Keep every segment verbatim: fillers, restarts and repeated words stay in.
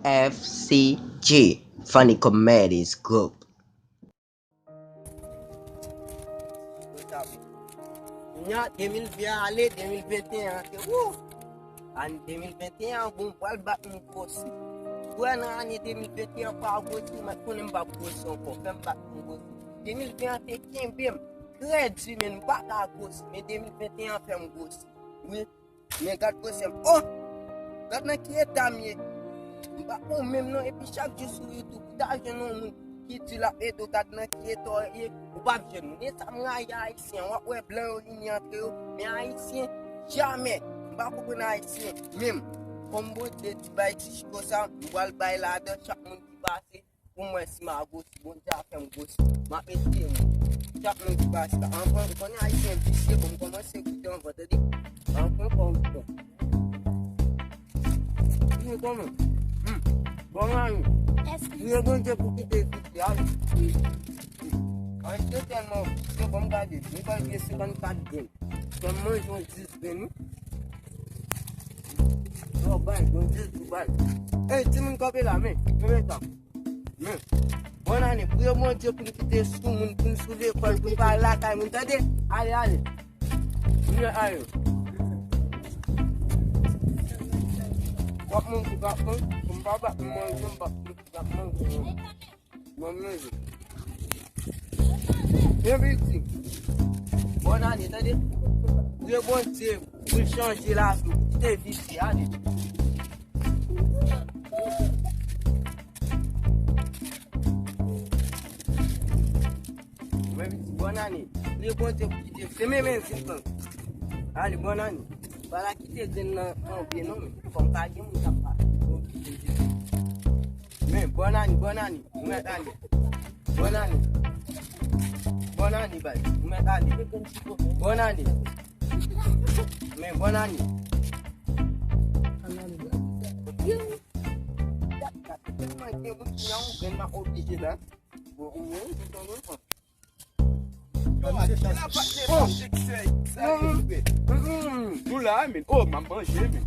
F C G, Funny Comedies Group. Nya, de mil ven ale, de mil venteyen antre. Wou! Ane de mil venteyen an, bon, m pral bat m gwosi. Ou wè nan ane de mil venteyen an, pa gwosi, m konnen m p ap gwosi ankò. Fè m bat m gwosi. De mil ven an te kenbe m trè di, men m pa ka gwosi. Men de mil venteyen an fè m gwosi. Wi. Men gad gwosè m. Oh! Gad nan ki eta m ye. M pa bon menm non. Epi chak jou sou YouTube, ou ta jwenn yon moun ki di l ap ede w, gad nan ki eta w ye, ou p ap jwenn moun. E sa m rayi Ayisyen an. W ap wè blan yo vini antre yo, men Ayisyen, jamè. M pa konprann Ayisyen menm. Kòm Bondye di bay ti chiko sa, m pral bay ladan chak moun ki pase. Pou m wè si m a gwosi, Bondye a fè m gwosi. M ap eseye, mwen. Chak moun ki pase la. Anvan, ou konnen Ayisyen visye, bon, m kòmanse goute anvan, tande. Anvan, kòm, kòm. Vini kòman? Hmm. Bon, mami. Priye Bondye pou kite visye, ale. Ayisyen tèlman visye, bon, m gade, m gade senkannkat grenn. Fè m manje yon dis grenn, wi. Yo, bay, yon dis, bay. Ey, timoun kanpe la, men, men, men sa. Men, bòn ane, priye Bondye pou l kite sou moun, pou n sou lekòl, pou n pa al lakay moun, tande? Ale, ale. Vini, ale. Gap moun, gap moun, pou m pa bat moun, pou m pa bat moun, gap moun. Bon, men, men, men. Byen piti. Bòn ane, tande? Priye Bondye pou l chanje lavi w, pou kite visye, ale. Mwen di bòn ane. Li bon te kite. Se men men vin pran. Ale bòn ane. Pa la kite grenn nan an pye non men. Fò m pa gen moun k ap pale. Men bòn ane, bòn ane. Ou mèt ale. Bòn ane. Bòn ane bay. Ou mèt ale. Bòn ane. Men bòn ane. Tèlman gen moun ki nan yon grenn nan oblije la. Bon, ou menm, ou konn pran. Yo, a ki la patnè sa, se ki fè sa, yo, fè. Nou la, men. Oh, m ap manje, men.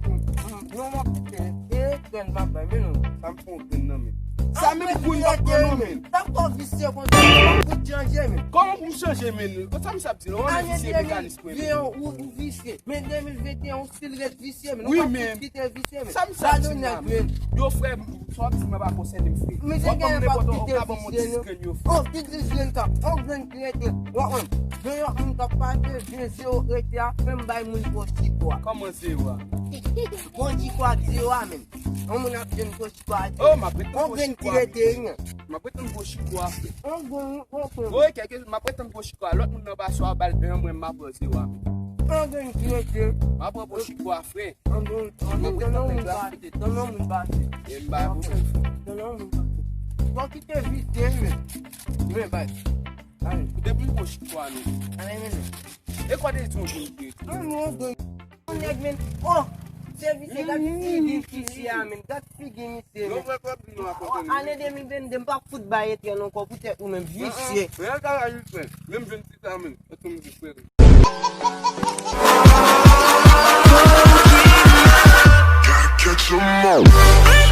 Non, m ap kite. E, grenn m ap bay, men non. Sa m fè yon grenn nan, men. Sa menm grenn m ap pran, non, men. Sa m fè w visye konsa, m ap fout chanje, men. Kòman pou m chanje, men? Sa m sa ap di, non, ane visye mekanis mwen, men. Ou, ou visye. Men de mil venteyen, ou still ret visye, men. Wi, men. Ou pa kite visye, men. Sa m sa di la, men. Yo, frè, sa w ap di mwen pa konsène m, frè. Men se gen pa kite visye, non. Oh, ki dis grenn sa. On grenn ki rete. Wè, wè. Gen yon moun k ap pase, gen zewo rete a, fè m bay moun gwo chiko a. Kòman zewo a? Gwo chiko ak zewo a, men. On moun ap jwenn gwo chiko a. Oh, m ap ret on grenn ki rete, non. M ap ret on gwo chiko a, frè. On grenn, on grenn. Wi, kèlke, m ap ret on gwo chiko a. Lòt moun nan pase a, ba l en, mwen m ap pran zewo a. On grenn ki rete. M ap pran gwo chiko a, frè. Tann yon moun pase, tann yon moun pase. E m bay pou ou. Tann yon moun pase. Fò kite visye, men. Men, bay. Depi m pran chitwa nou. E kwa de di yon moun ki rete? Yon nèg, men. Oh! Se visye, gad figi visye a, men. Gad figi misye, men. Ane de mil vennde, m p ap fout bay etèl ankò poutèt ou menm, visye. Reyèl travay li fè. Menm jwenn ti sa, men. Eske m di frè? Gotta catch 'em all.